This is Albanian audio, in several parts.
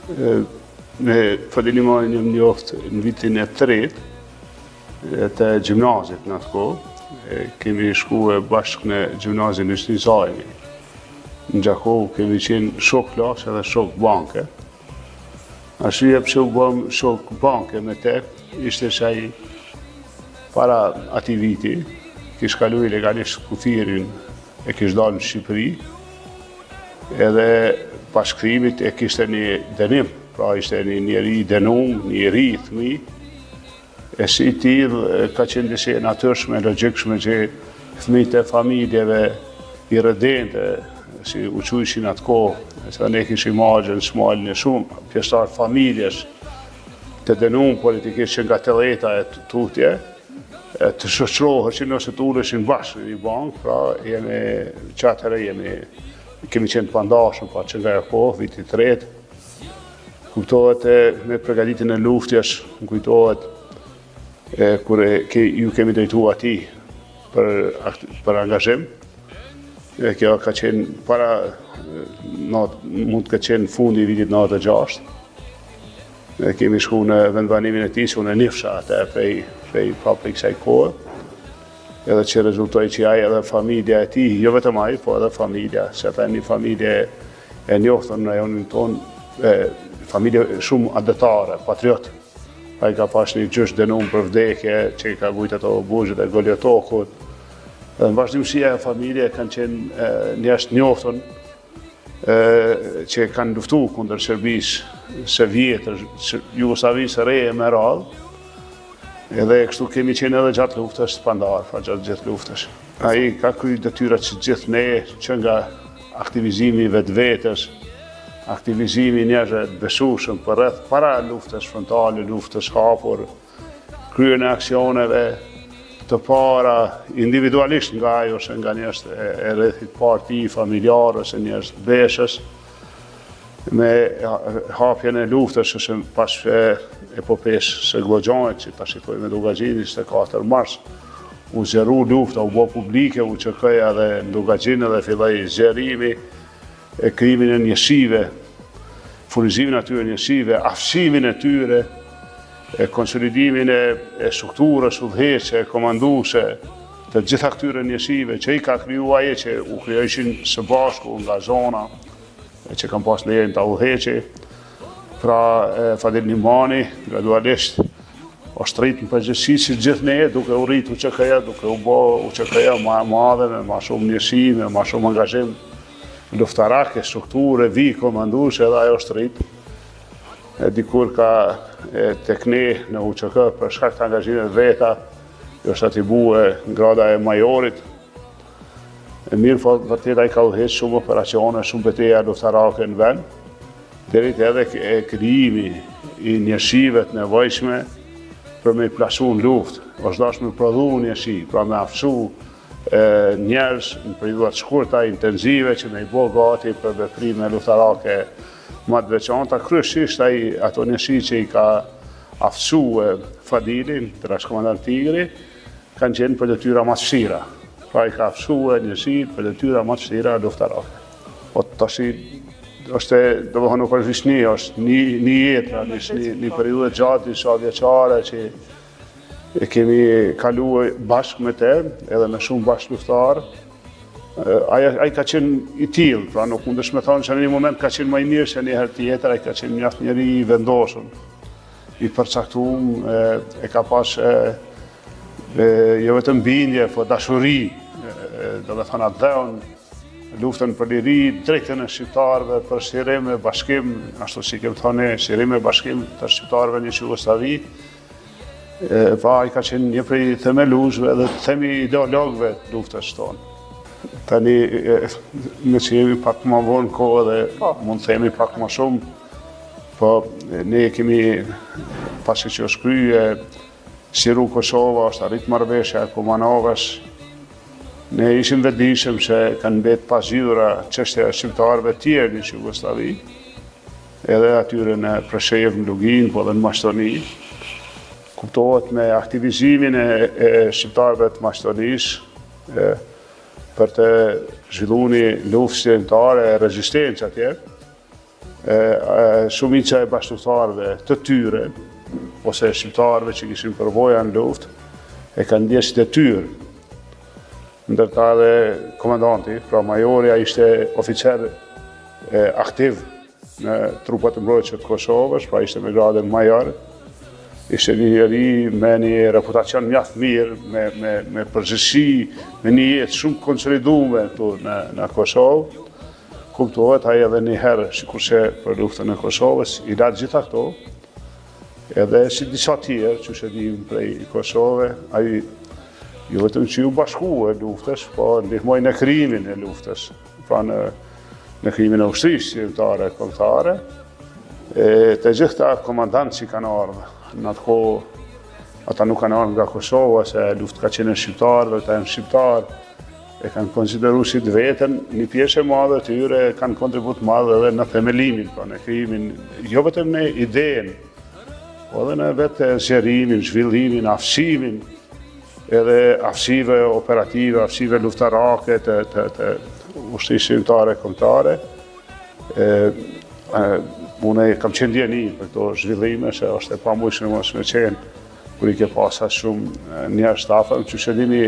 Me Fadil Nimanin jam njoftë në vitin e tretë të gjimnazit në atë kohë. Kemi shku e bashkë në gjimnazin Hysni Zajmi. Në Gjakovë kemi qenë shok klase dhe shok banke. Arsyeja pse u bëmë shok banke me te, ishte se ai para atij viti, kish kalu ilegalisht kufirin e kish dalë në Shqipëri, edhe pas kthimit e kishte një dënim, pra ishte një njeri i dënum, një i ri, thmi, e si i tillë ka qenë disi e natyrshme, logjikshme që fëmijët e familjeve irredente, si u qujshin atë kohë, se ne kishim axhën, Smalin e shumë, pjesëtarë familjesh të dënum politikisht që nga 80-ta e tutje, të shoqëroheshin ose të uleshin bashkë në një bankë, pra jemi, që atëherë jemi, kemi qenë të pandashëm, pra që nga ajo kohë, viti i tretë, kuptohet e, me përgatitjen e luftës, më kujtohet, e, kur e, ke, ju kemi drejtu atij për, për angazhim, e kjo ka qenë para, not, mund të ketë qenë fundi i vitit 96, Ne kemi shku në vendbanimin e tij, se unë e njifsha atë prej, prej, pra prej kësaj kohe, edhe që rezultoi që ai edhe familja e tij, jo vetëm ai, po edhe familja, se ata një familje e njoftun në rajonin tonë, e, familje shumë atdhetare, patriot. Ai ka pas një gjysh dënum për vdekje, që i ka vujt ato burgjet e Goli Otokut. Dhe në vazhdimësi ajo familje kanë qenë njerëz të njoftun, që kanë luftu kundër Serbisë së vjetër, Jugosllavisë së re e me radhë, edhe kështu kemi qenë edhe gjatë luftës të pandarë, pra gjatë gjithë luftës. Ai ka kry detyrat që gjithë ne, që nga aktivizimi i vetvetes, aktivizimi i njerëzve të besueshëm përreth para luftës frontale, luftës hapur, kryerjen e aksioneve të para individualisht nga ai ose nga njerëz e rrethit parti, familjar ose njerëz të beshës, me hapjen e luftës ose pas epopesë së Gllogjanit, që tash i thojmë Dukagjin, 24 mars, u zgjeru lufta, u bo publike, UÇK-ja edhe në Dukagjin edhe filloi zgjerimi, e krijimin e njësive, furnizimin e atyre njësive, aftësimin e tyre, e konsolidimin e, e strukturës udhëheqëse, komanduese, të gjitha këtyre njësive që i ka kriju ai që u krijojshin së bashku nga zona e që kam pas nderin ta udhëheqi. Pra Fadil Nimani gradualisht është rritë në përgjegjësi si gjithë ne, duke u rritë UÇK-ja, duke u bo UÇK-ja ma e madhe, me ma shumë njësi, me ma shumë angazhim luftarak e strukturë, vijë komanduese, edhe ajo është rritë. E dikur ka e, tek ne në UÇK, për shkak të angazhimeve veta, është atribue grada e majorit, E mirë, po vërtet ai ka udhëheq shumë operacione, shumë beteja luftarake në vend, deri te edhe e krijimi i njësive të nevojshme për me i plasu në luftë. Është dashur me prodhu njësi, pra me aftësu njerëz në periudha të shkurta, intenzive, që me i bo gati për veprime luftarake më të veçanta. Kryesisht ai ato njësi që i ka aftësu Fadili, bashkëkomandant Tigri, kanë qenë për detyra më të vështira. Pra i ka aftësue njësi për detyra më të vështira luftarake. Po tashi është, domethënë nuk është veç një, është një, një jetë, pra, një, një, një periudhë e gjatë, disa vjeçare që e kemi kalu bashkë me te, edhe me shumë bashkëluftëtarë. Ai, ai ka qenë i tillë, pra nuk mundesh me thonë që në një moment ka qenë më i mirë se një herë tjetër, ai ka qenë mjaft njeri i vendosur. i përcaktum, e, e ka pas e, e, jo vetëm bindje, po dashuri, domethënë atdheun, luftën për liri, drejtën e shqiptarëve, për çlirim e bashkim, ashtu si kemi thonë ne, çlirim e bashkim të shqiptarëve në Jugosllavi, e, pa, ai ka qenë një prej themeluesve dhe të themi ideologëve të luftës tonë. Tani, meqë jemi pak më vonë kohë dhe po. mund të themi pak më shumë, Po, ne kemi, pasi që është krye, çliru Kosova, është arrit marrëveshja e Kumanovës, ne ishim vetëdijshëm se kanë mbetë të pazgjidhura çështja e shqiptarëve tjerë në Jugosllavi, edhe atyre në Preshevë, në Luginë, po edhe në Maqedoni. Kuptohet me aktivizimin e, e shqiptarëve të Maqedonisë, për të zhvillu një luftë çlirimtare e rezistencë atje. Shumica e bashkëluftëtarëve të tyre, ose shqiptarëve që kishin përvoja në luftë, e kanë ndjerë si detyrë. Ndër ta edhe komandanti, pra majori, ai ishte oficer aktiv në trupat e mbrojtjes të Kosovës, pra ishte me gradën major, ishte një njeri me një reputacion mjaft mirë, me, me, me përgjegjësi, me një jetë shumë konsolidume këtu në, në Kosovë. Kuptohet, ai edhe një herë, sikurse për luftën e Kosovës, i la gjitha këto, edhe si disa tjerë, që e dimë prej Kosove, ai jo vetëm që iu bashkue luftës, po ndihmoi në krijimin e luftës, pra në në krijimin e ushtrisë çlirimtare kombëtare, e të gjithë këta komandantë që kanë ardhë në atë kohë, ata nuk kanë ardhë nga Kosova, se lufta ka qenë e shqiptarëve, ata janë shqiptarë, e kanë konsideru si të vetën, një pjesë e madhe e tyre kanë kontribut madh edhe në themelimin, pra në krijimin, jo vetëm në idenë, po edhe në vetë zgjerimin, zhvillimin, aftësimin, edhe aftësive operative, aftësive luftarake të, të, të ushtrisë çlirimtare kombëtare. E, e, unë kam qenë n'dijeni për këto zhvillime, se është e pamujshme mos me qenë, kur i ke pasë shumë njerëz të afërm, që që dini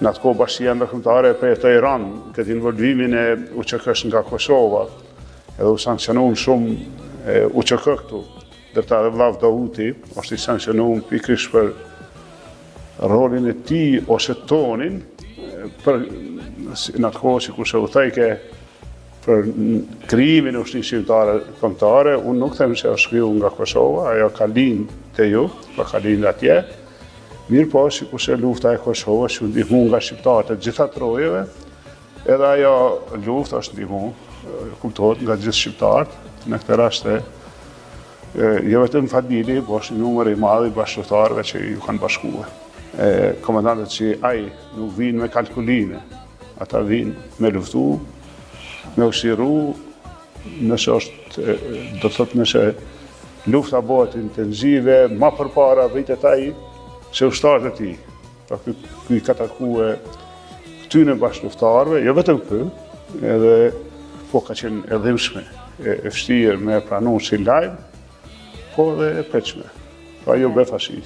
në atë kohë bashkësia ndërkombëtare e përjetoi rëndë këtë involvimin e UÇK-së nga Kosova, edhe u sanksionun shumë UÇK këtu. Ndër ta edhe Vllau Dauti është i sanksionum pikërisht për rolin e tij ose tonin për në atë kohë sikurse u thojke për krijimin e ushtrisë çlirimtare kombëtare, unë nuk them se është kriju nga Kosova, ajo ka lind te ju, pra ka lind atje, mirëpo, sikurse lufta e Kosovës, që u ndihmu nga shqiptarët e gjitha trojeve, Edhe ajo luftë është ndihmu, kuptohet, nga gjithë shqiptarët, në këtë rast jo vetëm Fadili, po është një numër i madh i bashkëluftëtarëve që iu kanë bashkue. Komandantët si ai nuk vinë me kalkulime, ata vinë me luftu, me u çliru, nëse është, do të thotë nëse lufta bëhet intenzive, ma përpara vritet ai se ushtarët e tij. Pra ky, ky i ka takue këtyne bashkëluftëtarëve, jo vetëm ky, edhe po ka qenë e dhimbshme, e, e vështirë me pranu si lajm, po edhe e pritshme. Pra jo befasi.